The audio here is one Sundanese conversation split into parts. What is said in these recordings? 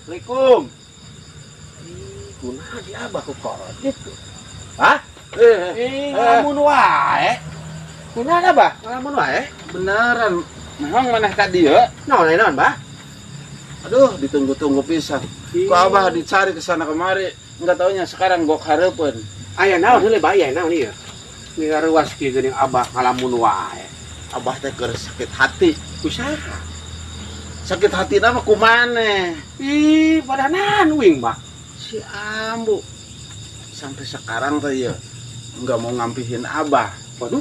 Assalamualaikum. Ih, kunaha di Abah ku kolot gitu? Hah? Eh, Eh, ngalamun wae. Kunaha, Abah? Ngalamun wae? Beneran. Memang maneh tadi ya? Naon naon, Bah? Aduh, ditunggu-tunggu pisan. Ku Abah dicari ke sana kemari, enggak taunya sekarang gua hareupeun. Aya naon heula, Bah? Aya naon ieu? Ni ngaruas kieu geuning Abah ngalamun wae. Abah teh keur sakit hati. Ku saha? Sakit hati nama ku maneh? Ih, pada naon uing, Bah? Si Ambu. Sampai sekarang tuh ya nggak mau ngampihin Abah. Waduh,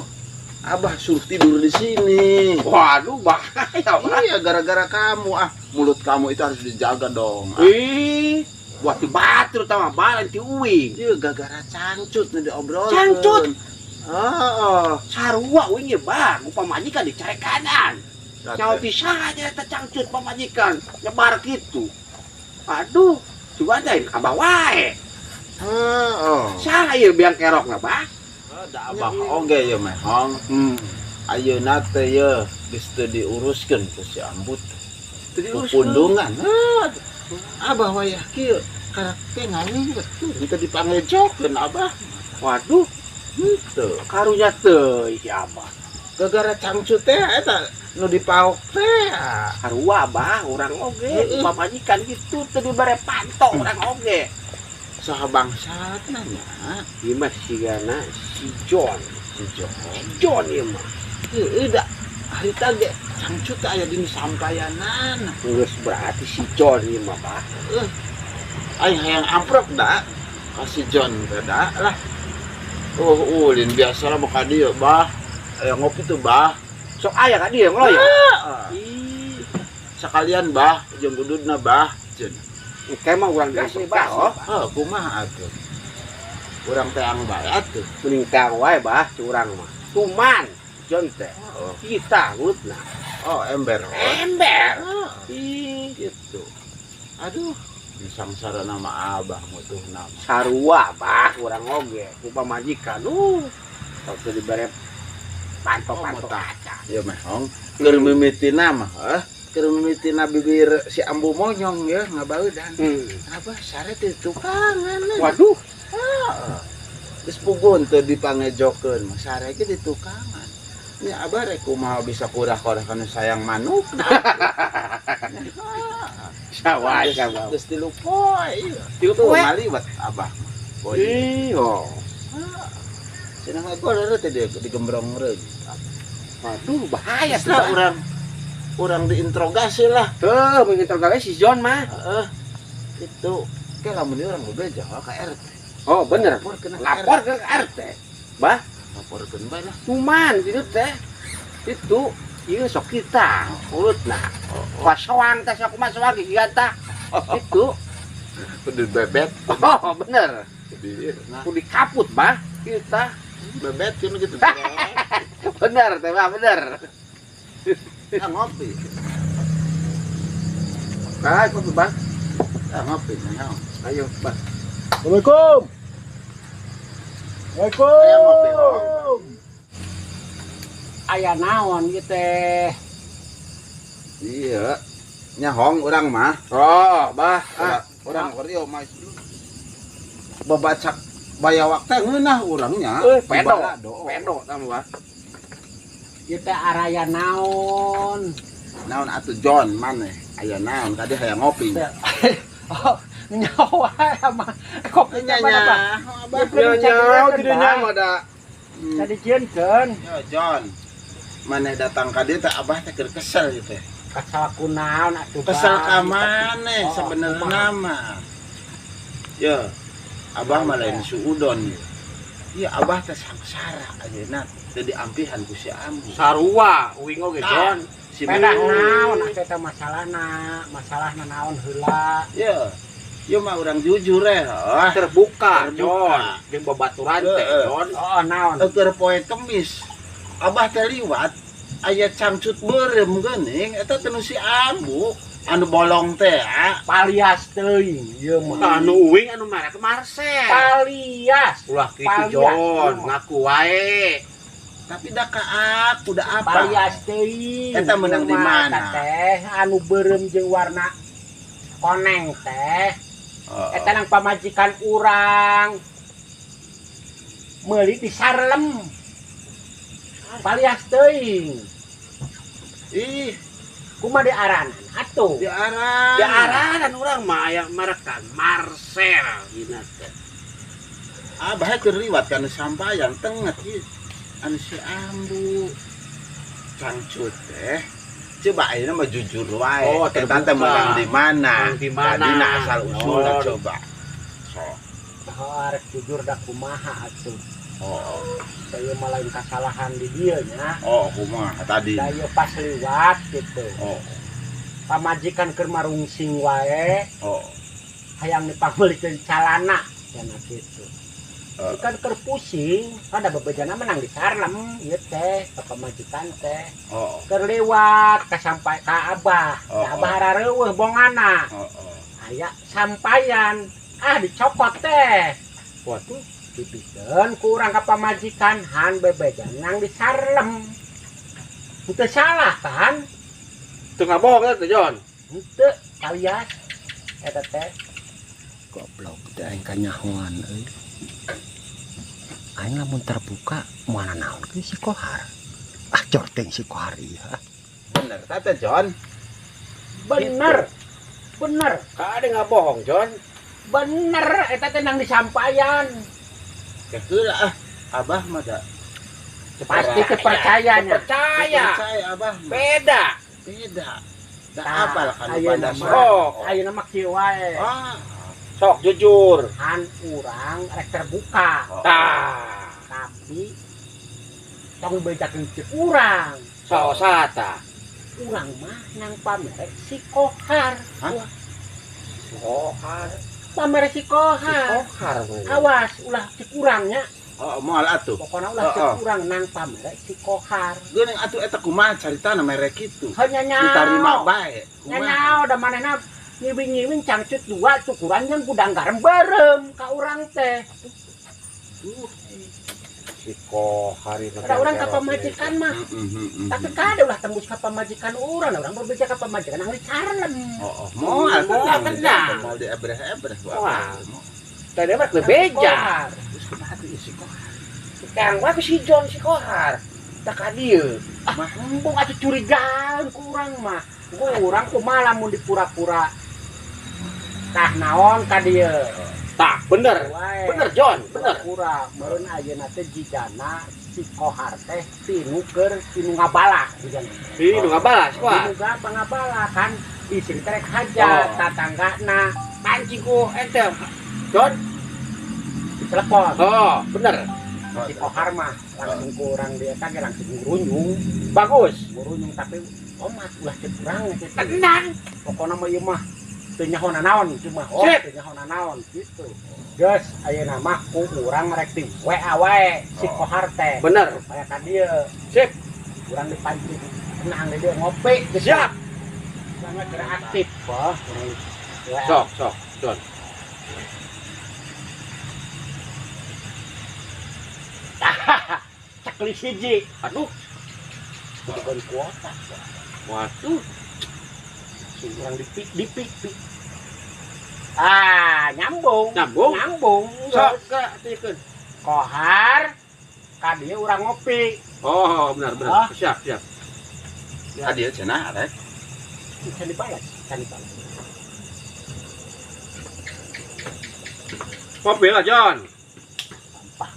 Abah suruh tidur di sini. Waduh, bahaya, Bah. Iya, gara-gara kamu ah. Mulut kamu itu harus dijaga dong. Ah. Ih, buat di batur tama balen ti uing. Iya, gara-gara cangcut nih diobrolkeun. Cangcut? Heeh. Sarua uing ge, Bah, ku pamajikan dicarekanan. Nyawa bisa aja eta cangcut pamajikan nyebar gitu. Aduh, coba deh Abah wae. Heeh. Saha ieu biang kerokna, Bah? Da Abah oge ya mehong. Ayeuna teh ye geus teu diuruskeun ku si Ambut. Teu. Pupundungan. Heuh. Abah wayah kieu karak teh ngaliwet tuh teu dipangejokeun Abah. Waduh, Henteu. Karunya teuing si Abah. Gara-gara cangcut teh eta nu dipaok teh. Sarua, Bah, urang oge Heeh. pamajikan gitu teu dibere panto urang oge. Saha bangsatna nya? Ieu mah sigana si John. Si John. Si John ieu mah. Heueuh, da harita ge cangcut teh aya di sampayanan. Geus berarti si John ieu mah, Bah. Aing hayang amprok da ka si John teh da lah. Oh, ulin biasa lah ka dieu, Bah. Aya ngopi tuh, Bah. Sok aya ka dieu ngeloyo. Ah, Ih, sekalian, Bah, jeung ududna, Bah. Cenah. Kayak mah urang diasup, Bah. Oh. Oh, kumaha atuh? Urang teang bae atuh. Mending teang wae, Bah, curang mah. Tuman, John teh. Oh, Kita ngulutna. Oh, ember. Oh. Ember. Ah, Ih, gitu. Aduh, sangsara nama Abah mutuh nama. Sarua, Bah, urang oge ku pamajikan. Tau teu dibere panto-panto Oh, mata. Kaca. Ya mehong, keur mimitina mah, heuh, keur mimitina bibir si Ambu monyong ya ngabaudan. Abah sare teh tukangan. Waduh, Heeh. Geus puguh teu dipangejokeun mah sare ge di tukangan. Ini Abah rek kumaha bisa kurah-kurah kanu sayang manuk. Sawa sawa. Geus 3 poe ieu. 3 Tuh poe? Ngaliwat Abah. Boy. Ih, oh. Cenah ngagoror teh dia digembrong reung. Waduh, bahaya Lah tuh. Urang urang diinterogasi lah. Tuh, menginterogasi si John mah. Heeh. Itu kayak lamun dia urang bebeja ka RT. Oh, bener. Laporkeun ka Lapor RT. Ke RT. Bah, Laporkeun bae lah. Kuman gitu teh. Itu ieu sok kita mulutna. Wah, soang teh sok kumaha soang gigian tah. Itu. Kudu bebet. Oh, bener. Di nah, Kudu dikaput, Bah. Kita bebet kan gitu. Bener teh, Bah, bener. Ah, ngopi. Nah, kopi, Bah. Ah, ngopi nah. Ayo, Bah. Assalamualaikum. Assalamualaikum. Aya ngopi, oh. Aya naon ieu teh? Iya. Nyahong urang mah. Oh, Bah. Ah, Urang urang mah babacak bayawak teh ngeunah urangnya. Eh, pedo. Dibalado. Pedo sama, Bah. Ieu teh araya naon? Naon atuh, John, maneh? Aya naon tadi hayang ngopi? Oh, nyawa mah kopi Nya mana, Pak? Abah. Ya nyawa tidak nyawa da. Tadi jieunkeun. Yo, John. Maneh datang ka dieu teh Abah teh keur kesel ieu teh. Kesel ku naon atuh, Bah? Kesel ka maneh Oh, sebenarnya kumaha? Mah. Yo, Abah mah lain suudon ieu. Iya, Abah teh sangsara ayeuna teu diampihan ku si Ambu. Sarua uing oge, John. Si Pedah Ambu. Naon atuh eta masalahna? Masalahna naon heula? Yo. Yo mah urang jujur eh. Oh. Terbuka, Terbuka. John. Jeung babaturan teh, Heeh. John. Oh, naon? Keur poe Kemis. Abah teh liwat aya cangcut beureum geuning eta teh nu si Ambu anu bolong teh ah. Palias teuing ieu mah. Anu uing anu merek Marcel. Palias. Ulah kitu, Palias. John, ngaku wae. Tapi dah ka aku dah apa? Palias teuing. Eta menang di Ieu mah mana? Eta teh anu beureum jeung warna Koneng teh. Eta nang pamajikan urang. Meuli di Sarlem. Palias teuing. Ih, kumaha diaranan atuh? Diaran. Diaranan urang mah aya merekan Marcel dina teh. Abah keur liwat kana sampayan tenget ieu. Anu si Ambu. Cangcut teh. Coba ayeuna mah jujur wae. Oh, eta teh menang di mana? Menang di mana? Tadina asal usulna coba. Sok. Bahwa arek jujur da kumaha atuh. Oh. Saya mah lain kasalahan di dieu nya. Oh, kumaha tadi? Da ieu pas liwat gitu. Oh. Pamajikan keur marungsing wae. Oh. Hayang dipameulikeun calana cenah kitu. Kan keur pusing, ada bebejana menang di Sarlem ieu teh, ka pamajikan teh. Oh. Keur liwat ka sampai ka Abah. Oh, Ka Abah arareuweuh bongana. Oh, oh. Aya sampayan, ah dicopot teh. Waduh, dipikeun ku urang ka pamajikan han bebejan nang di Sarlem. Henteu salah kan? Teu ngabohong teh, Jon. Henteu alias eta teh. Goblok teh aing kanyahoan euy. Aing lamun terbuka moal naon ge si Kohar. Ah corteng si Kohar ieu. Bener teh, Jon. Bener. Bener. Kade ngabohong, Jon. Bener eta teh nang disampayan. Keheula ah, Abah mah da. Pasti kepercayanya. Percaya. Percaya Abah mah. Beda. Beda. Da apal kan pada sok. Ayeuna mah kieu wae. Ah. Sok jujur. Han urang rek terbuka. Oh. Tah. Tapi tong bejakeun cek urang. Saosata. Urang mah nang pamerek si Kohar. Hah? Si Kohar. Pamerek si Kohar. Si Kohar. Awas ulah cek urangnya. Oh, moal atuh. Pokona ulah cek urang nang pamerek si Kohar. Geuning atuh eta kumaha caritana merek kitu? Heuh nyanyao. Ditarima bae. Nyanyao da manehna ngiwing-ngiwing cangcut dua cukuran jeung gudang garam beureum ka urang teh. Si Kohar ieu. Ada urang ka pamajikan mah. Tapi kade ulah tembus ka pamajikan urang, urang bebeja ka pamajikan nang di Sarlem. Oh, moal tenang. Moal diebreh-ebreh. Moal. Tadi mah bebeja. Terus kumaha atuh si Kohar? Kang wae si John si Kohar. Tak ka dieu. Ah, embung atuh curigaan ku urang mah. Ku urang kumaha lamun dipura-pura. Tah naon ka dieu? Tah, bener. Bener John, bener. Pura meureun ayeuna teh jigana si Kohar teh tinu keur tinu ngabala jigana. Tinu ngabala si Kohar. Tinu ngabala kan istri teh rek hajat tatanggana pancing ku ente. John ditelepon. Oh, bener. Si Kohar mah langsung ku urang dia teh langsung ngurunyung. Bagus. Ngurunyung tapi omat ulah cek urang kitu. Tenang. Pokona mah ieu mah teu nyaho nanaon cuma oh teu nyaho nanaon gitu. Geus ayeuna mah ku urang rek di WA wae si Kohar teh. Bener. Supaya ka dieu. Sip. Urang dipancing tenang di dieu ngopi. Siap. Sangat aktif, bah. Sok, sok, John. Cekli siji. Aduh. Bukan kuota. Waduh. Kurang dipik. Ah, nyambung. Nyambung. Nyambung. Sok ke Kohar ka dieu urang ngopi. Oh, benar benar. Oh. Siap, siap. Ka dieu cenah rek. Can dibalas, can dibalas. Ngopi lah, John. Sampah.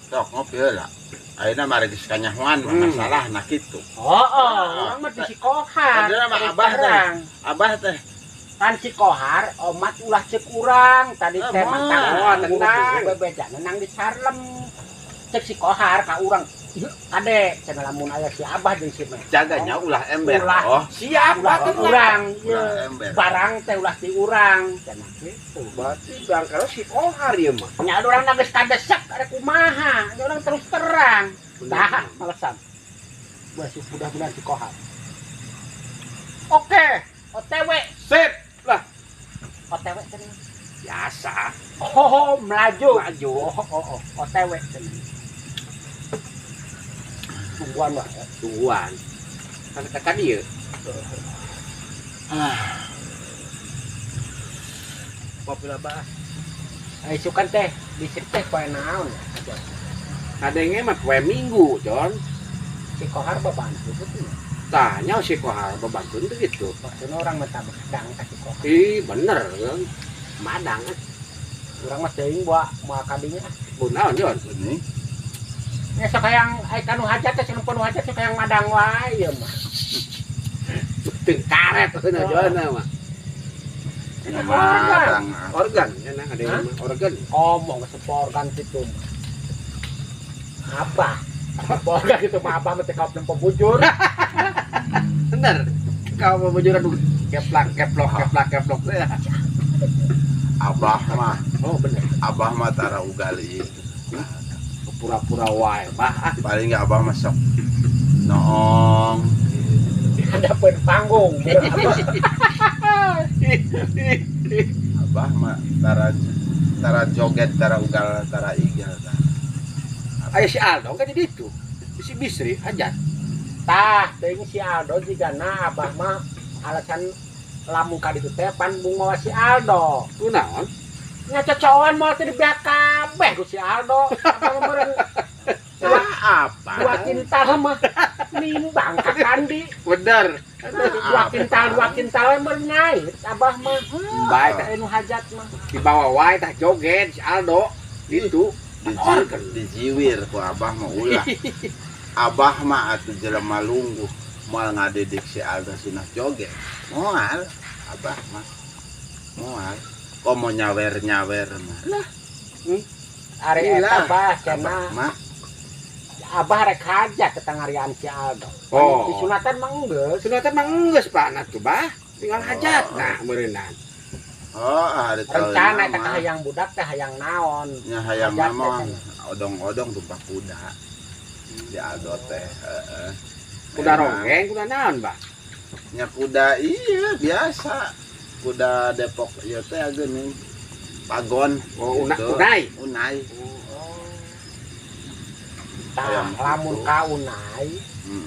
Sok ngopi heula. Ayeuna mah geus kanyahoan masalahna kitu. Oh, urang mah di si Kohar. Padahal mah Abah teh. Abah teh. Kan si Kohar omat ulah cek urang tadi teh mantang tenang bebejana nang di Sarlem. Cek si Kohar ka urang. Kade cenah lamun aya si Abah jeung si Meh. Jaganya ulah ember. Ulah. Oh, siap ulah urang ieu. Barang teh ulah ti urang cenah kitu. Berarti barang si Kohar ieu mah. Nya urang geus kadesek ada kumaha. Nya urang terus terang. Tah, malesan. Buah mudah-mudahan si Kohar. Oke, OTW. Sip lah. OTW cenah. Biasa. Oh, melaju. Melaju. Oh. OTW cenah. Tungguan lah ya. Tungguan. Kan kata dia. Kopi lah bah. Isukan teh di teh poe naon ya? Kadenge mah poe Minggu, Jon. Si Kohar babantu gitu. Tanya si Kohar babantu teh gitu. Maksudnya orang mah madang ka si Kohar. Ih, bener kan. Madang. Urang mah teuing bawa moal kadinya. Kunaon, Jon? Ini. Nya sok hayang ai kanu hajat teh cenah panu hajat sok hayang madang wae ieu mah. Teu karet heuh Jon mah. Madang. Organ, enak ada yang organ. Ngomong ke organ gitu mah. Apa? Organ gitu mah abah mah teh kau nempo bujur. Bener. Kau mau bujur aduh keplak keplok keplak keplok. Abah mah. Oh bener. Abah mah tara ugal ieu. Pura-pura wae bah. Paling enggak abah masuk noong. Ada panggung. Abah mah tara joget, tara ugal, tara igal. Ayo si Aldo kan jadi itu. Si Bisri hajat. Tah, teuing si Aldo jigana abah mah alasan lamun ka ditu teh pan bunga si Aldo. Kunaon? Nya cocoan moal teh dibeak kabeh ku si Aldo. Abah mah meureun apa? Dua kintal mah nimbang ka kandi. Bener. Dua kintal meureun ngait abah mah. Bae tah anu hajat mah. Dibawa wae tah joget si Aldo gitu. Dijiwir ku abah mah ulah. Abah mah atuh jelema lungguh moal ngadidik si Aldo sunah joget. Moal abah mah. Moal. Komo nyawer-nyawer mah. Lah. Ari eta bah cenah. Mah abah rek hajat ke tangarian si Aldo. Oh. Di sunatan mah geus. Sunatan mah geus Pak nah tuh bah. Tinggal hajat nah meureunnan. Oh, hari rencana eta ka hayang budak teh hayang naon? Nya hayang naon? Odong-odong tumpah kuda. Si Aldo teh heeh. Kuda ronggeng, kuda naon, Bah? Nya kuda iya biasa. Kuda Depok ieu teh geuning. Pagon. Oh, unai. Unai. Tah, lamun ka unai,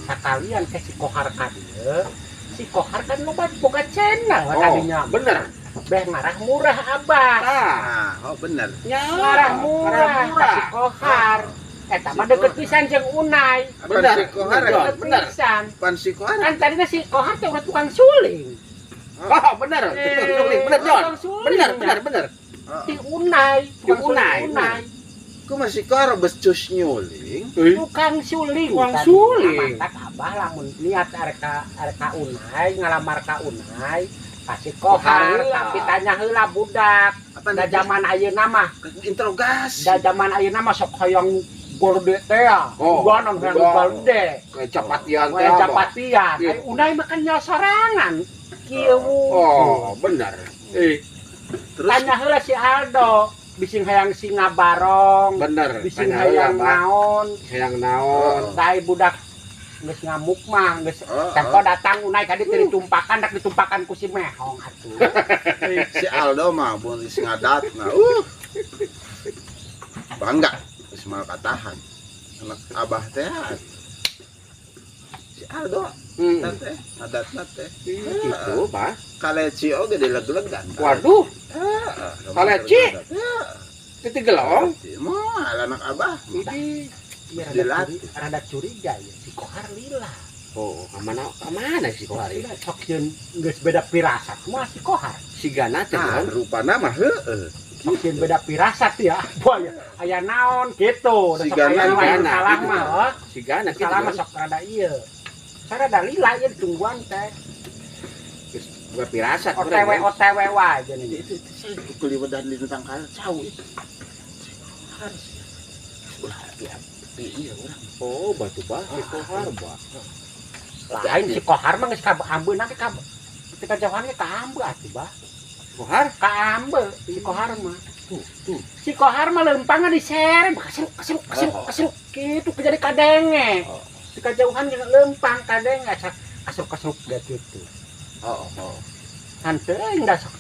sakalian ke si Kohar ka dieu, si Kohar kan loba boga channel tadinya. Bener. Beh ngarah murah abah. Nah, oh bener. Ngarah murah si Kohar. Eta mah deket pisan jeung Unai. Bener. Si Kohar bener. Pan si Kohar. Kan tadinya si Kohar teh udah tukang suling. Oh, bener. Tukang suling, bener, Jon. Bener. Ti Unai, tukang Unai. Ku masih Kohar becus nyuling. Tukang suling. Tukang suling. Mantak abah lamun niat arek ka Unai, ngalamar ka Unai. Kasih Kohar, tapi tanya heula budak. Da zaman ayeuna mah interogasi. Da zaman ayeuna mah sok hoyong gorde teh ya. Uganan hayang gorde. Capatian teh. Capatian. Ai Unai mah kan nya sorangan. Kieu. Oh, bener. Terus tanya heula si Aldo, bising hayang singa barong. Bener. Bising hayang naon? Hayang naon? Dai budak geus ngamuk mah geus tempo datang Unai kadi teu ditumpakan dak ditumpakan ku si Mehong atuh. Si Aldo mah mun geus ngadatna. Bangga geus moal katahan. Anak abah teh si Aldo teh ngadatna teh. Kitu, Bah. Kaleci oge dileg-legan. Waduh. Kaleci. Teu gelong. Moal anak abah. Iya, rada curiga ya si Kohar lila. Oh, kamana si Kohar? Sok jeung geus beda pirasat mah si Kohar. Sigana teh nah, rupana mah heueuh. Sok jeung beda pirasat ya. Boy, aya naon kitu. Sigana salah mah. Sigana kitu. Salah mah sok rada ieu. Sarada lila ieu ditungguan teh. Geus boga pirasat. OTW wae geuning. Itu keliwedan di tangkal cau itu. Si Kohar. Ulah ya. Iya urang. Oh, batu bah si Kohar bah. Lain si Kohar mah geus kaambeuna ge ka ketika jauhan ge kaambe atuh bah. Kohar kaambe si Kohar mah. Tuh. Si Kohar mah leumpangna diseret kasiruk kasiruk kitu jadi kadenge. Di kajauhan ge leumpang kadenge kasiruk ge kitu. Oh. Hanteu da sok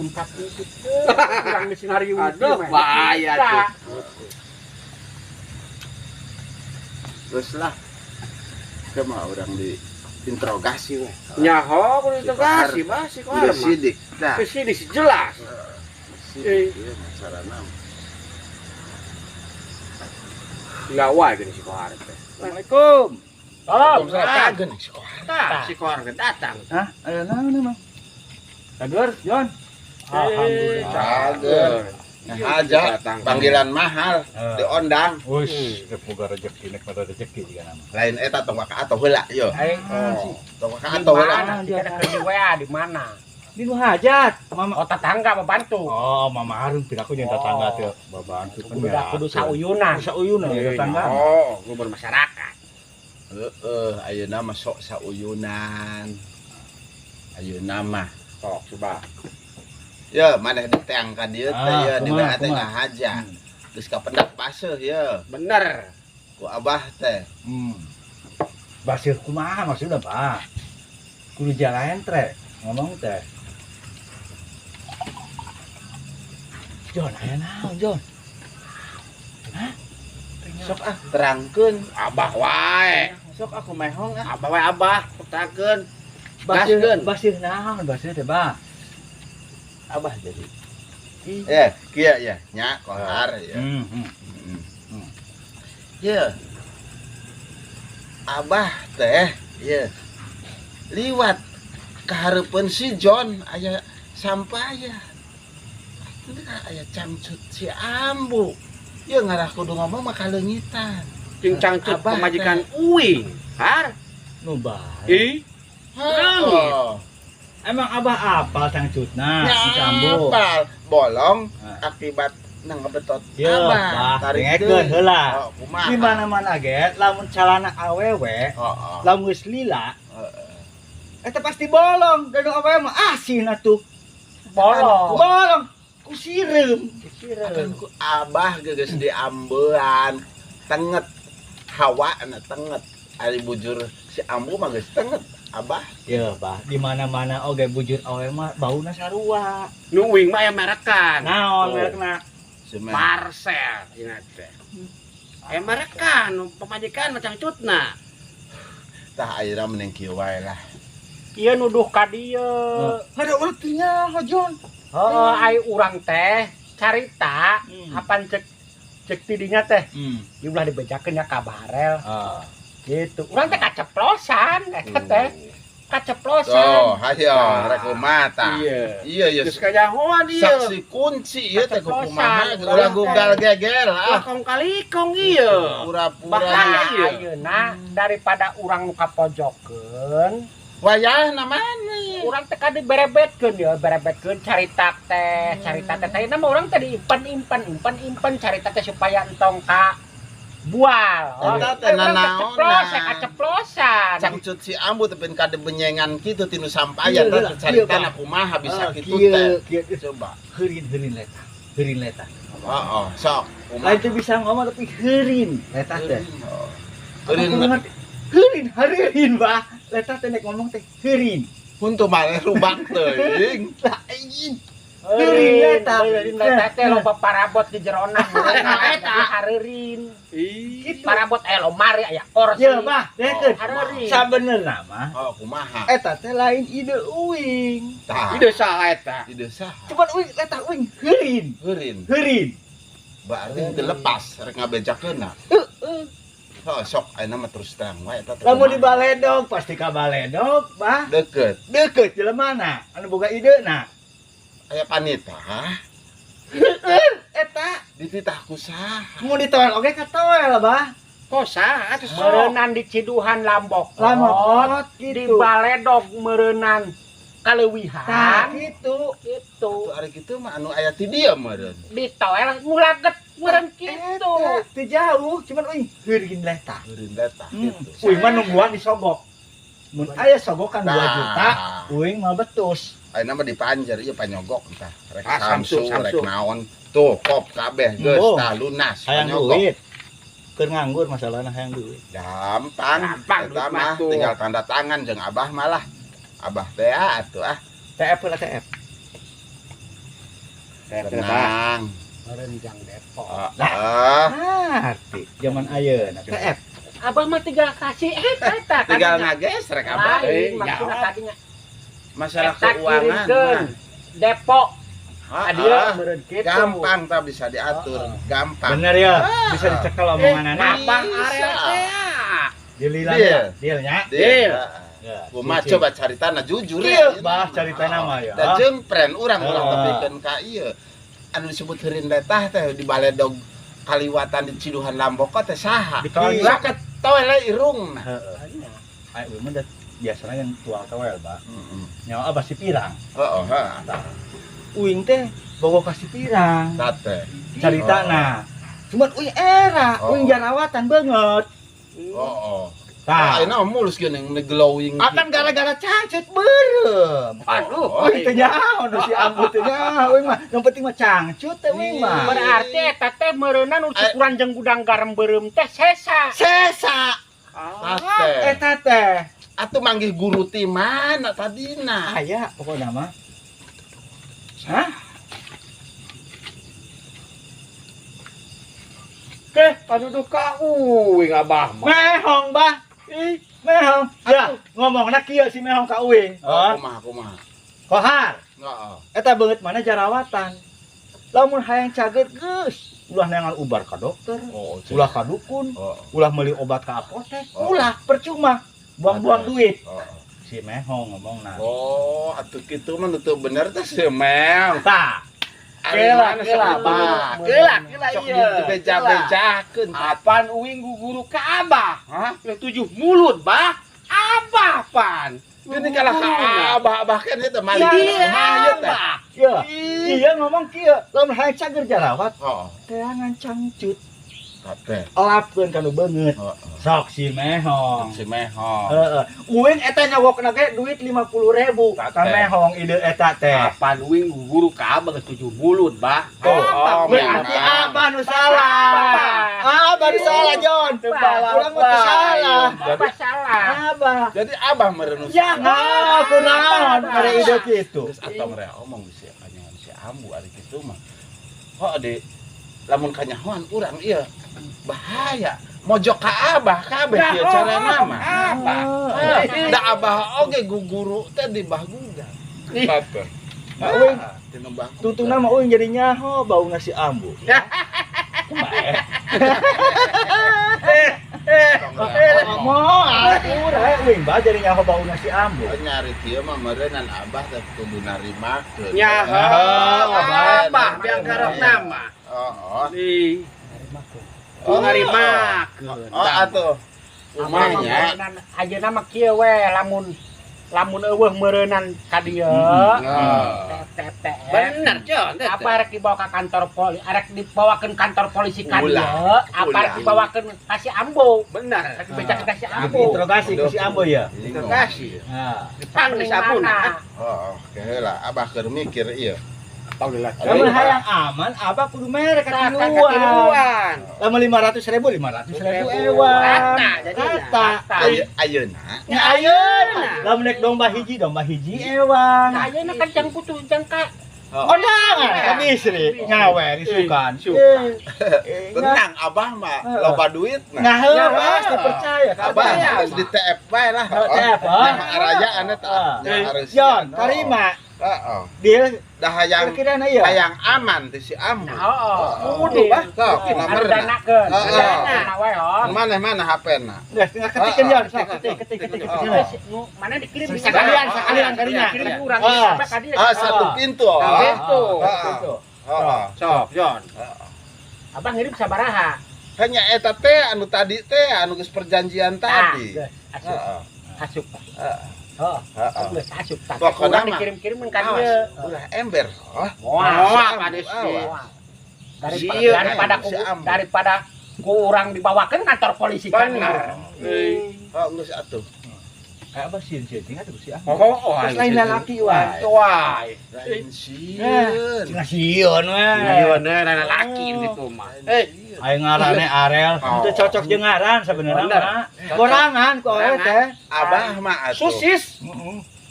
untak itu. Urang geus ngariung. Aduh, bahaya tuh. Terus lah, kemah orang di Interogasi we. Nyaho kudu interogasi bah si Kohar Udah mah. sidik. Dah. Sidik jelas. Sidik ieu macarana. Lawa gini si Kohar teh. Assalamualaikum. Waalaikumsalam. Si Kohar. Tah, si Kohar teh datang. Hah? Aya naon emang? Cager, Jon. Alhamdulillah. Cager. Aja panggilan mahal diondang. Wis, boga rezeki nek mata rezeki juga nama. Lain eta tong ka atau heula yo. Oh. Tong ka atau heula. Di WA di mana? Di nu hajat. Mama oh tetangga membantu. Oh, Mama Harun piraku jeung tetangga teh babantu kan. Kudu kudu sauyunan. Sauyunan ya tetangga. Oh, gua bermasyarakat. Heeh, ayeuna mah sok sauyunan. Ayeuna mah sok coba. Ya, maneh diteang ka dieu teh ya di WA teh ngahaja. Geus kapendak paseuh ya. Bener. Ku abah teh. Baseuh kumaha maksudna, Pak? Kudu jalan trek ngomong teh. Jon, aya naon, Jon? Hah? Sok ah terangkeun abah wae. Sok aku mehong ah. Abah wae abah, terangkeun. Gaskeun. Baseuh naon baseuh teh, Bah? Abah jadi. Eh, kieu ya, nya Kohar ya. Ya. Abah teh ya. Liwat kahareupeun si John aya sampaya. Itu kan aya cangcut si Ambu. Ya ngarah kudu ngomong mah kaleungitan. Jeung cangcut pamajikan uing. Har. Nu bae. Ih. Oh. Emang abah apal cangcutna si Ambu? Apal bolong akibat nang ngebetot abah. Tarik heula. Di mana-mana ge lamun calana awewe, lamun geus lila, eta pasti bolong. Da nu awewe mah asin atuh. Bolong. Bolong. Ku sireum. Akan ku abah geus diambean tenget hawana tenget. Ari bujur si Ambu mah geus tenget. Abah ya bah di mana-mana oge bujur awe mah bauna sarua. Nu uing mah aya merekan. Naon merekna? Marcel ingat teh. Aya merekan pamajikan mah cangcutna. Tah ayeuna mending kieu wae lah. Ieu nuduh ka dieu. Ada urang teh nyaho Jon. Heeh, ai urang teh carita apan cek cek tidinya teh. Ieu ulah dibejakeun nya ka Barel. Gitu. Urang teh kaceplosan eta teh. Kaceplosan. Tuh, hayo rek kumaha tah. Iya, iya. Geus kanyahoan ieu. Saksi kunci ieu teh kumaha ulah gugal gegel ah. Kong kalikong ieu. Pura-pura ayeuna daripada urang nu kapojokeun. Wayahna mana? Urang teh kade berebetkeun ya, berebetkeun carita teh, carita teh. Ayeuna mah urang teh diimpen-impen, impen-impen carita teh supaya entong ka bual. Eta teh nanaonan. Kaceplosan. Cangcut si Ambu teh kade benyengan kitu tinu sampayan teh caritana kumaha bisa kitu teh. Coba heurin-heurin leta. Heurin leta. Heeh, sok. Lain teh bisa ngomong tapi heurin leta teh. Heurin. Heurin, heurin bah. Leta teh nek ngomong teh heurin. Huntu maneh rubak teuing. Lain. Heurin leta. Heurin leta teh loba parabot di jerona. Eta hareurin. Gitu. Parabot aya lomari aya kursi. Ye bah, dengekeun. Sabenerna mah. Oh, kumaha? Eta teh lain ide uing. Tah. Ide saha eta? Ide saha? Cuman uing leta uing heurin. Heurin. Heurin. Berarti teu lepas rek ngabejakeunna. Heeh. Oh, sok ayeuna mah terus terang wae eta teh. Lamun di baledog pasti ka baledog, bah. Deket. Deket jelema anu boga ideuna. Aya panita. Heeh, eta dititah ku saha? Mun ditoel oge katoel, bah. Kok saha atuh sok. Meureunnan di Ciduhan Lambok. Lambok di gitu. Baledog meureunnan kaleuwihan. Tah kitu. Kitu. Atuh ari kitu mah anu aya ti dieu meureun. Ditoel mulaget meureun kitu. Teu jauh, cuman euy heurin leta. Heurin leta kitu. Uing mah nungguan disogok. Mun aya sogokan 2 juta, uing mah betus. Ayeuna mah dipanjer ieu panyogok tah. Rek Samsu, rek naon. Tuh kop kabeh geus tah lunas hayang duit. Keur nganggur masalahna hayang duit. Gampang. Gampang eta mah tinggal tanda tangan jeung abah malah. Abah teh atuh ah. TF lah TF. Tenang. Merenjang Depok. Lah, arti zaman ayeuna TF. Abah mah tinggal kasih eta Tinggal ngagesrek abah. Lain maksudna tadinya. Masalah Eta keuangan kirimkeun. mah. Depok. Ah, meureun kitu. Gampang tak bisa diatur, gampang. Bener ya, bisa dicekel omonganana. Abah Arel teh. Dililan Deal. dealnya. Deal. Ya, Kumaha si- coba caritana jujur Kieu, ya. bah caritana mah ya. Da jeung friend urang ulah Ah. tepikeun ka ieu. Anu disebut heurin letah teh di baledog kaliwatan di Ciduhan Lamboko teh saha? Di toilet. Saket toel irungna. Heeh. Ai uing mah biasanya yang tua towel, Bah. Nyawa abah si pirang. Heeh, heeh. Uing teh bogo ka si pirang. Tate. Caritana. Cuman uing era, Oh. uing jarawatan banget. Heeh. Tah. Ayeuna mah mulus geuning glowing. Apan gara-gara cangcut beureum. Aduh. Uing teh nyaho nu si Ambu teh nyaho uing mah. Yang penting mah cangcut teh uing mah. Berarti eta teh meureunna nu syukuran jeung gudang garam beureum teh sesa. Sesa Tate. eta teh. Atuh manggih guru ti mana tadina? Aya pokokna mah. Hah? Keh, paduduh ka uing abah mah. Mehong bah. Ih, mehong. Ya, ngomongna kieu si mehong ka uing. Oh, kumaha kumaha. Kohar. Heeh. Eta beungeut mana jarawatan. Lamun hayang cager geus, ulah neangan ubar ka dokter, Oh, ulah ka dukun, Oh, ulah meuli obat ka apotek, Oh. ulah percuma, buang-buang duit. oh. Si mehong ngomongna. Oh, atuh kitu mah nu teu bener teh si Mel. Tah, Kela, kela, bah. Kela, kela Sok ieu. dibeja-bejakeun. Apan uing guguru ka abah? Hah? Yang tujuh mulut, bah. Abah pan. Gini kalah ka abah-abah kan eta mah. Iya, Kumaha ieu teh? abah. iya. Iya ngomong kieu, lamun hayang cager jarawat, Oh, teangan cangcut, tate. elapkeun ka nu beungeut. Heeh. Sok si mehong. Si mehong. Heeh. Uing eta nyawokna ge duit 50.000. Ka mehong ide eta teh. Apan uing guguru ka abah geus tujuh mulut, bah. Tuh. Oh, Berarti memang. abah nu salah. Abah nu salah, Jon. Urang mah teu salah. Abah salah. Abah. Jadi abah merenung. Ya, nah, kunaon mere ide kitu. Geus atong rea omong si kanyahoan si Ambu ari kitu mah. Oh, di lamun kanyahoan urang ieu bahaya. Mojok ka abah kabeh ieu carana mah. Abah. Ah, Da abah oge guguru teh di bah gugang. Tate. Uing Tina bah gugang. tutuna mah uing jadi nyaho bauna si Ambu. Tong rea omong. Moal urang uing bah jadi nyaho bauna si Ambu. Nyari kieu mah meureunnan abah teh kudu narimakeun. Nyaho, Ah, abah biang karep nama. Heeh. Ih. Oh, ngarimakeun. Oh, atuh. Abah Kumanya. meureunnan ayeuna mah kieu we lamun lamun eueuh meureunan ka dieu. Heeh. Bener, Jon. Apa rek dibawa ke kantor polisi, rek dibawakeun kantor polisi ka dieu, Ulah. apa rek Ulah. dibawakeun ka si Ambo. Bener. Rek dibejakeun ka si Ambo. Interogasi ku si Ambu ya. Terima kasih. Nah. Pang sabun. Oh, keheula abah keur mikir ieu. Lamun hayang aman, abah kudu mere ka Tah, tiluan. katiluan. Lamun 500.000, 500.000 ewan. Rata jadinya. Rata. Ayeuna Nya ayeuna. Lamun nek domba hiji ewan. Nah, ayeuna kan jang kutu jang ka Ondangan ka bisri nyawer isukan. tenang abah mah loba duit Nah, nah. heuh pasti percaya ka Abah abah. harus di TF bae lah. Oh, TF, oh. Nya arayaan eta. Nya harus. Jon, tarima. Heeh. Deal Dah hayang kira-kira ieu. hayang aman teh si Ambu. Heeh. Kudu bah. Sok Anu nomorna. danakeun. Heeh. Dana we oh. Mana mana HP-na? Geus tinggal ketikeun Jon, sok ketik ketik ketik ketik. Geus, nu mana dikirim Sekalian sekalian kadinya. Dikirim urang Ah. sampai ka dieu. Ah, satu pintu. Oh. Pintu. Heeh. Heeh. Sok, Jon. Abah ngirim sabaraha? Hanya eta teh anu tadi teh anu geus perjanjian tadi. Geus, asup. Heeh. Asup. Heeh. Heeh. Heeh. Geus asup tah. Pokokna Urang mah. dikirim-kirim ka Awas, dieu. ulah ember. Oh. Moal kades Awas. Daripada Sieun, daripada eh, ku si Ambu. daripada ku urang dibawakeun kantor polisi kan. Bener. Oh, geus atuh. Abah sieun-sieun tinggal tuh si Ambu. Oh, Terus lain lalaki wae. Wae. Lain sieun. Cenah sieun we. Iya, bener laki gitu mah. Eh, Aing ngarane Arel, Oh. itu cocok jeung ngaran sebenarnya Bener. mah. Borangan ku awewe teh. abah mah atuh. Susis.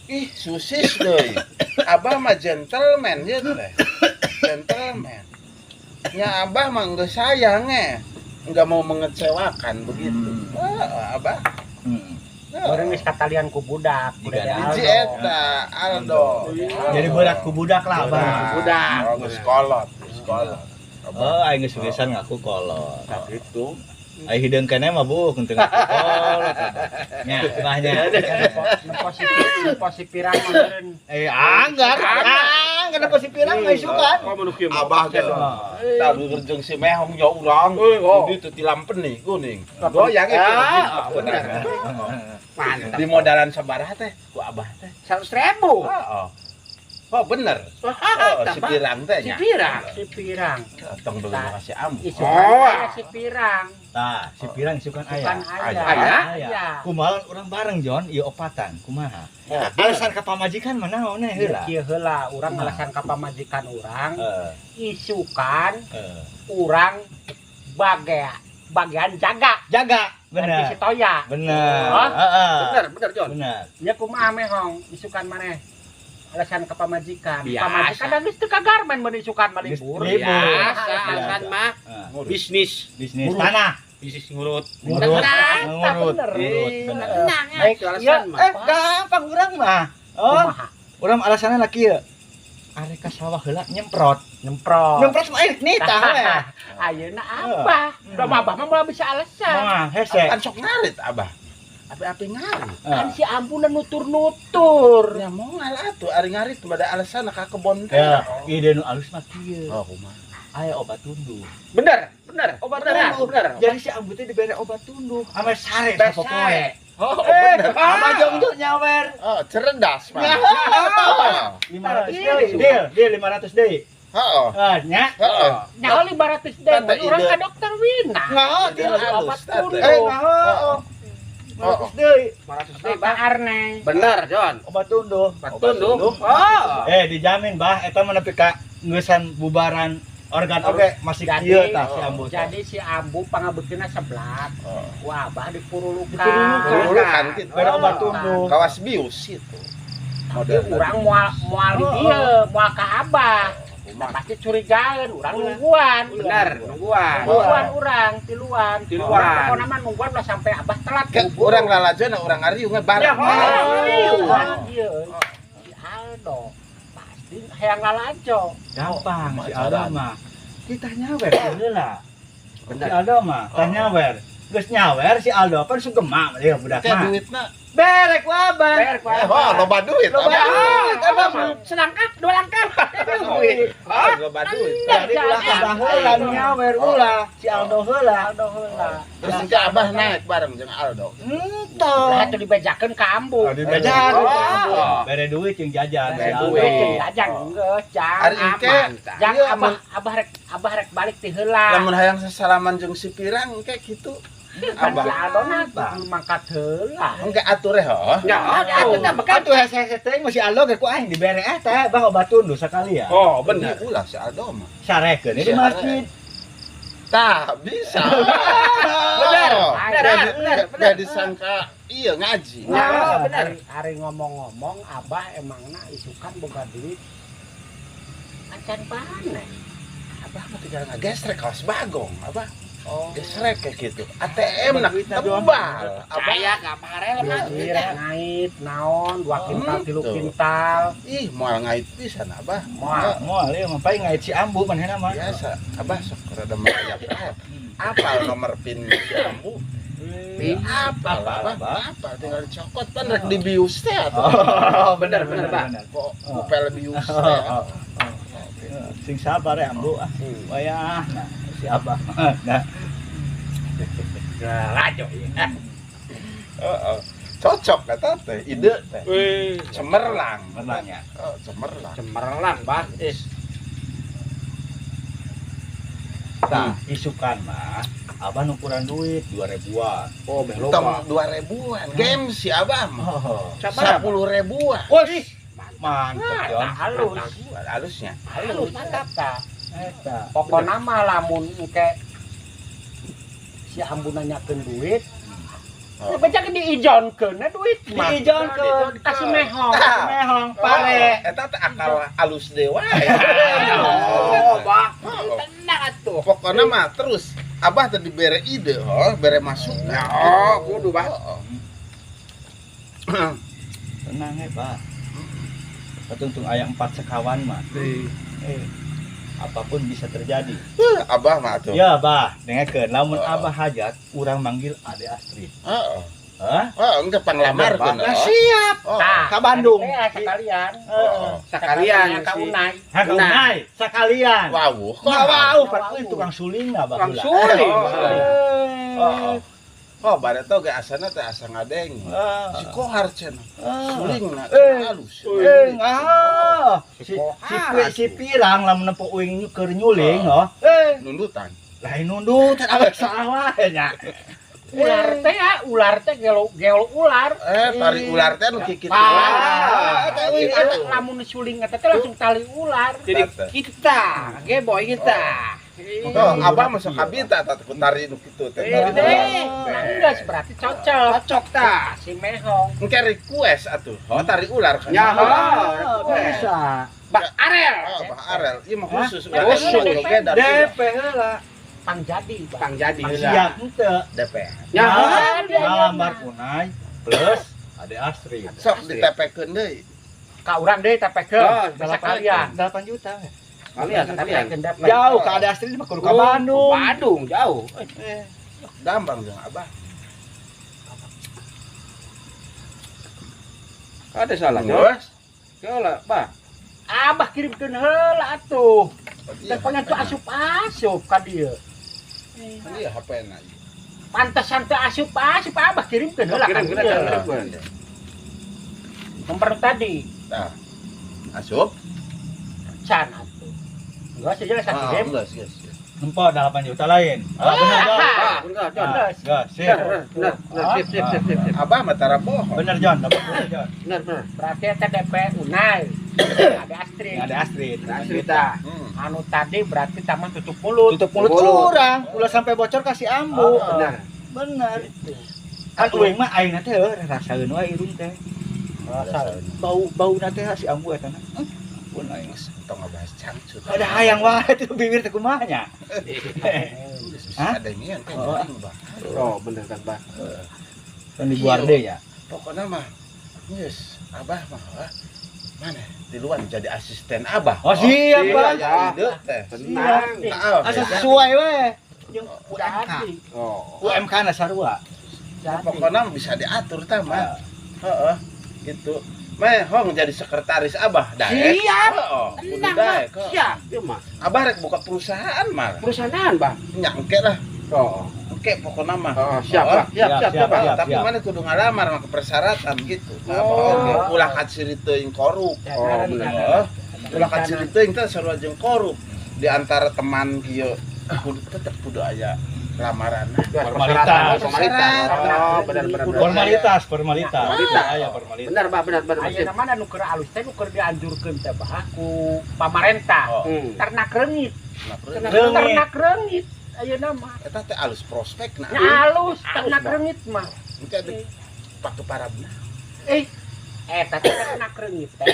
Ih, susis deui. Abah mah gentleman ya teh. Gentleman. Nya abah mah geus sayang eh. Enggak mau mengecewakan begitu. Heeh, Abah. Bareng geus katalian ku budak, ku Dede Aldo. Hiji eta Aldo. Jadi berat ku budak lah Abah. Budak. Oh, geus kolot, geus kolot. Oh, aing geus pisan ngaku kolot. Tah gitu. Aing hideung keneh mah buuk henteu ngaku kolot. Nya, mah nya. Nempo si pirang mah meureun. Eh, anggar. Anggar nempo si pirang mah isukan. Abah ge. Tah jeung si mehong nya urang. Di teu tilampen nih kuning. Goyang itu. Bener. Mantap. Di modalan sabaraha teh ku Abah teh? 100.000. Heeh. Oh bener. Oh, si pirang teh Si nya. pirang. Si pirang. Tong beunang kasih ambu. Isukan aya si pirang. Tah, si pirang isukan aya. Isukan aya. Aya? Aya. Kumaha urang bareng Jon, ieu opatan, kumaha? Alasan ka pamajikan mah naon eh heula? Kieu heula urang alasan ka pamajikan urang, isukan Heeh. urang bagian jaga. Jaga, Bener. Si bener. Toya. Bener. Hah? Heeh. Bener, bener Jon. Bener. Nya kumaha mehong isukan maneh? Alasan ke pamajikan. Biasa. Pamajikan da geus teu kagarmen mun isukan mah libur. Libur. Biasa alasan mah bisnis. Bisnis tanah. Bisnis ngurut. Ngurut. Tenang. Ngurut. Bener. Ngurut, bener. Tenang ya. Baik, Itu alasan ya, mah. Gampang urang mah. Oh, Kumaha? urang alasanna lah kieu. Arek ka sawah heula nyemprot. Nyemprot. Nyemprot mah air nitah we. Ayeuna abah. Da abah mah moal bisa alasan. Mah hese. Kan sok ngarit Abah. Api-api ngarit. Kan si Ambuna nutur-nutur. Ya moal atuh ari ngarit mah da alasan ka kebon teh. Ya, ide nu alus mah kieu. Oh, kumaha? Aya obat tunduh. Bener, bener. Obat bener, tunduh. bener. Jadi si Ambu teh dibere obat tunduh ame sare Sare. sapopoe. Oh, Eh, abah jongjo nyawer. Oh, cerdas mah. Ya. Oh. 500 deui. Deal, deal 500 deui. Heeh. Ah, nya. Heeh. Nyaho 500 deui Tante mun urang ide. ka dokter Wina. Ngaho Ide deal. halus, Obat tante. tunduh. Eh, ngaho. 500 deui. 500 deui, Bah Bah. Arne. Bener, Jon. Obat tunduh. Obat tunduh. Oh. Eh, dijamin bah eta mah nepi ka ngeusan bubaran organ oge masih Jadi, kieu tah si Ambu. teh. Jadi si Ambu pangabeukina seblak. Oh. Ku abah dipurulukan. Dipurulukan. Purulukan gitu. Bere obat tunduh. Kawas bius itu. Tapi urang moal moal di dieu, moal ka abah. Nah, pasti curigaan, urang nungguan. Bener, nungguan. Nungguan urang, tiluan. Tiluan. Urang pokona mah nungguan ulah sampai abah telat. Ke urang lalajona urang ngariung we bareng. Ya, Ngariung. Ieu si Aldo pasti hayang lalajo. Gampang si Oh, Aldo mah. Kita nyawer heula. Si Bener. Aldo mah tah nyawer. Geus nyawer si Aldo pan sugema dia budak Ke mah. duitna. Berek ku abah. Bayar ku Eh, abah. oh, loba duit. Loba Abah. duit, abah mah. Selangkah, dua langkah. Duit. Oh, loba duit. Jadi ulah abah heula nu nyawer ulah si Aldo heula. Aldo heula. Terus engke Abah naik bareng jeung Aldo. Entong. Lah atuh dibejakeun ka Ambu. Dibejakeun ka Ambu. Oh. Bere duit jeung jajan si Bere Aldo. duit. Duit jajan geus jang. Ari engke Jang Iya, abah abah rek balik ti heula. lamun hayang sesalaman jeung si pirang engke kitu. Kan si Abah. Aldo na kudu mangkat heula. Engke atur heuh. Ya, atuh tah bekan. Atuh hese-hese teh mah si Aldo ge ku aing dibere eta bah obat tunduh sakali ya. Oh, bener. Ulah si Aldo mah. Sarekeun di Sare. masjid. Tah, bisa. Bener. Oh. Bener, bener, bener. Gak disangka iya ngaji. Ya, bener. Ari ngomong-ngomong abah emangna isukan boga duit acan panen. Abah mah tinggal ngagesrek kaos bagong, abah. Oh. Gesrek kayak gitu. ATM nah tebal. Abah Percaya ka parel mah. Jadi rek ngait naon 2 kintal Oh, 3 gitu. kintal. Ih, moal ngait pisan abah. Moal. Moal ieu mah paling ngait si Ambu manehna mah. Biasa, abah sok rada merayap-rayap. Apal nomor PIN si Ambu? Apal, abah. Apal tinggal dicokot pan rek dibius teh atuh. Oh, Bener, bener, Pak. Kok kupel bius teh. Oh, Sing sabar ya Ambu ah. Wayah nah si Abah. Nah, Lalajo ya. Heeh. Cocok kata teh, ide teh. Wih, Cemerlang. Cemerlang ya. Oh, cemerlang. cemerlang, Bah. Is. Tah, isukan mah abah nukuran duit 2000-an. Oh, beh Tong loba. 2000-an. Game si abah mah. Oh. Sabar, 10 ribuan. Wih, mantep Jon. Halus. Halusnya. Halus mantap ta. Eta. Pokona mah lamun engke si Ambu nanyakeun duit, Oh. bejakeun diijonkeun duit mah. Diijonkeun. Kasih mehong. Tah. Mehong pare. Eta teh akal alus dewa. Oh, Bah. Oh. Tenang atuh. Pokoknya mah terus Abah tadi bere ide, oh, bere masukan. Oh, kudu bah. Tenang ya, Pak. Patuntung aya 4 sekawan mah. Apapun bisa terjadi. Abah mah atuh. Ya, Bah, dengarkeun lamun Abah hajat urang manggil Ade Astrid. Heeh. Hah? Oh, enggak panglamarkeun. Nah, siap. Ka Bandung. Sekalian. Sekalian ka Unai. Ha, ka Unai, sekalian. Wawuh. Wawuh, pak tukang suling lah, Bah. Tukang suling. Oh, bareto ge asana teh asa ngadeng. Si Kohar cenah. Sulingna halus. Si pirang lamun nempo uing keur nyuling, oh. Nundutan. Lain nundutan awak salah wae nya. Ular teh ya, ular teh gelo ular. Tari ular teh nu kikitu. Lamun suling eta teh langsung tali ular. Jadi kita, geboy kita. Oh, abah masuk kabita tah ku tari nu kitu teh. Enggak berarti cocok. Cocok tah si mehong. Engke request atuh. Oh, tari ular kan. Ya, bisa. Bah Arel. Oh, Bah Arel. Ieu mah khusus. Khusus DP heula. Pang jadi, Pang jadi. Siap henteu. DP. Ya, ngalamar Unai plus Ade Astrid. Sok ditepekeun deui. Ka urang deui tepekeun. Sekalian 8 juta. Kalian jauh ke Ade Astrid mah kudu ka Bandung. Bandung jauh. Gampang jeung Abah. Ada salah, Bos. Heula, Bah. Abah kirimkeun heula atuh. Teh pokoknya tuh asup-asup ka dieu. Iya HP-na. Pantesan teh asup-asup Abah kirimkeun heula ka dieu. Nomor tadi. Tah. Asup? Can atuh. Enggak sih jelas satu game. Enggak sih. Nempo 8 juta lain. Bener, John. Bener, John. Enggak, sip. Bener, sip. Abah mah tara bohong. Bener, John, dapat bener, John. Bener, bener. Berarti eta DP Unai. Ada Astrid. Ada Astrid. Astrid tah. Anu tadi berarti taman tutup mulut. Tutup mulut urang, ulah sampai bocor kasih ambu. Bener. Bener. Kan uing mah aing teh heuh rasaeun wae irung teh. Bau-bauna teh si ambu eta na. Pun aing tong ngabahas cangcut. Ada hayang wae teh bibir teh kumaha nya. Hah? Ada nian teh Bah. Oh, bener kan, Bah. Kan dibuar deui ya. Pokokna mah geus, Abah mah mana di luar jadi asisten Abah. Oh, siap, Bah. Tenang. Asa sesuai we jeung UMK. Oh. UMK na sarua. Pokokna bisa diatur tah mah. Heeh, gitu. Meh hong jadi sekretaris Abah daek. Siap. Heeh, tenang daek. Siap, ieu mah. Abah rek buka perusahaan mah. Perusahaan, Bah. Nya engke lah. Oh. Engke pokokna mah. Oh, siap, Bah. Siap, Bah. Tapi mana kudu ngalamar mah ke persyaratan gitu. Oh, ulah kaciri teuing korup. Oh, bener. Ulah kaciri teuing teh sarua jeung korup. Di antara teman kieu kudu tetep kudu aya lamaran. Formalitas. Oh, benar. Formalitas. Aya formalitas. Benar, Bah, benar. Ayeuna mah nu keur alus teh nu keur dianjurkeun teh Bah ku pamarentah. Ternak reungit. Ternak reungit ayeuna mah. Eta teh alus prospekna. Nya alus ternak reungit mah. Engke ada patu parabna. Eta teh ternak reungit teh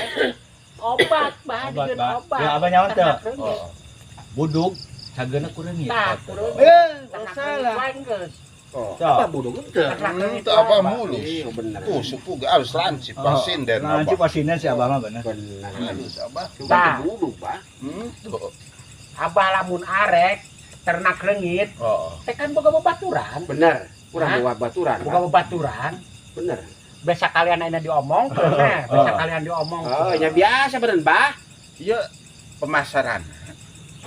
obat, Bah, dijieun obat. Ya abah nyawa teh. Budug cageuna ku reungit. Tah, ku reungit. Salah. Oh, apa budug teh? Itu apa mulus? Iya, bener. Tuh, suku ge alus lancip pasinden Abah. Lancip pasinden si Abah mah bener. Bener. Alus Abah. Cuma budug, Bah. Tuh. Abah lamun arek ternak reungit. Teh kan boga babaturan. Bener. Kurang boga babaturan. Boga babaturan. Bener. Biasa kalian ayeuna diomongkeun, nah, biasa kalian diomong. Oh, nya biasa bener, Bah. Ieu pemasaran.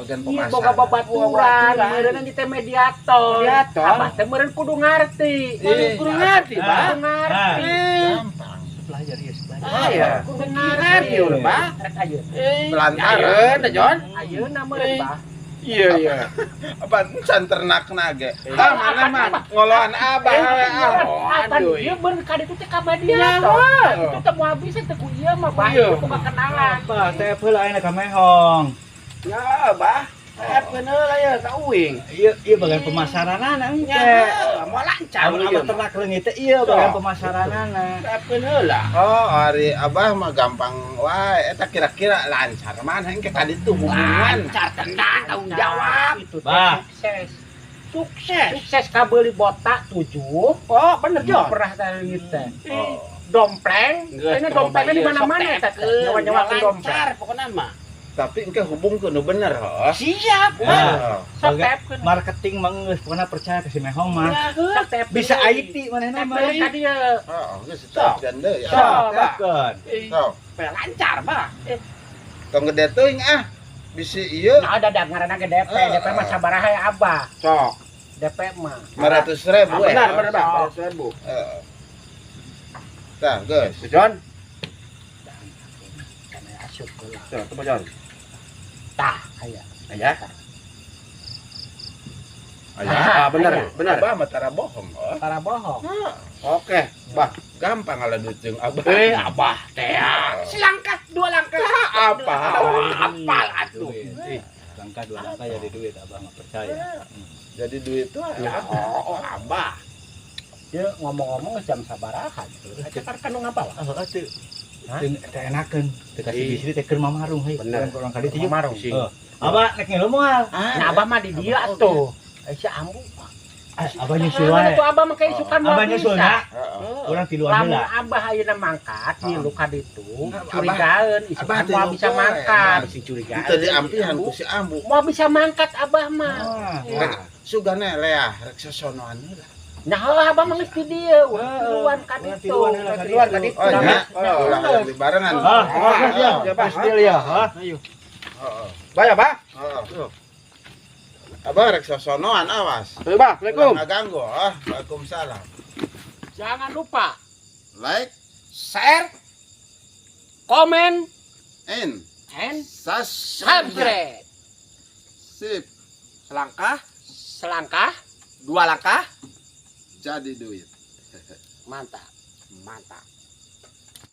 Bagian pemasaran. Boga babaturan, meureun di teh mediator. Abah teh meureun kudu ngarti. Kudu ngarti, Bah. Kudu ngarti. Gampang. Belajar ieu, belajar. Ah, ya. Kudu ngarti ulah, Bah. Rek ayeuna. Pelantara. Ayeuna, Jon. Ayeuna meureun, Bah. Iya, iya. Apa can ternak nage? Ah, mana mah ngolohan Abah we ah. Aduh, ieu beun ka ditu teh ka mediator. Itu teh moal bisa teh ku ieu mah, Bah. Ieu boga kenalan. Bah, teh heula ayeuna ka mehong. Ya, Bah. Tepkeun heula ya ka uing. Ieu ieu bagian pemasaranana engke. Moal lancar. Amun abah ternak leungit teh ieu bagian pemasaranana. Tepkeun heula. Oh, ari Abah mah gampang wae. Eta kira-kira lancar mana engke ka ditu hubungan. Lancar tenang tanggung jawab. Itu Bah. sukses. Sukses. Sukses kabeuli botak 7. Oh, bener Jon. Pernah tadi teh. Oh. Dompleng, ini domplengnya di mana-mana eta teh. Nyawa-nyawa dompleng. Lancar pokoknya mah. Tapi engke hubungkeun nu bener heuh. Siap, Ya. Bang. Heeh. Sok tepkeun. Marketing mah geus pokona percaya ke si Mehong mah. Sok tepkeun. Bisa IT manehna mah. Tepkeun tadi ya. Heeh, geus tepkeun deui. Sok. Sok tepkeun. Sok. Supaya lancar, Bah. Tong gede teuing ah. Bisi ieu Nah, ada ngaranna ge DP, DP mah sabaraha ya Abah. Sok. DP mah. 500.000 Ah, eh. benar, benar, Bang. Sok. 500.000. Heeh. Tah, geus. Jon. Kana asup heula. Sok, coba Jon. Tah, aya. Aya. Aya. Ah, bener, Aya. bener. Abah mah tara bohong, oh. Tara bohong. Oke, Bah. Gampang kalau duit jeung abah. Eh, Abah teh. Selangkah, dua langkah. Apa? Apal atuh. Duit. Langkah dua langkah jadi duit, Abah mah percaya. Jadi duit tuh Ya, oh, Abah. Dia ngomong-ngomong jam sabaraha gitu. Aja kan kan nu ngapal. Heeh teu. Hah? Teu teu enakeun, teu kasih Ih. bisri teh keur mamarung heuy. Bener. Urang ka ditu yuk. Mamarung. Heeh. Abah nek ngilu moal. Nah, Abah mah di dieu atuh. Eh, si Ambu. Ah, Abah nyusul wae. Tuh Abah mah kayak isukan Abah nyusulna, Heeh. urang tiluan Lamun heula. Abah ayeuna mangkat ngilu ka ditu, Abah- curigaeun Abah isukan tilu moal bisa poe. mangkat. Masih curiga. Itu diampihan ku si Ambu. Moal bisa mangkat Abah mah. Ah. Rek sugane leah rek sosonoan heula. Nah, heuh Abah mah geus di dieu, urang tiluan ka Urang ditu. tiluan heula ka Tiluan ka ditu. ditu. Oh nya, Nah, ulah hayang dibarengan. Ah, Oh, ya, ya, Bah. geus deal ya, ha? Ayo. Heeh. Bah ya, Bah. Heeh. Abah rek sosonoan awas. Ayo, Bah. Assalamualaikum. Ulah ngaganggu, ah. Waalaikumsalam. Jangan lupa Like share, komen, and and subscribe. subscribe. Sip, Selangkah, Selangkah dua langkah. jadi duit. mantap. Mantap.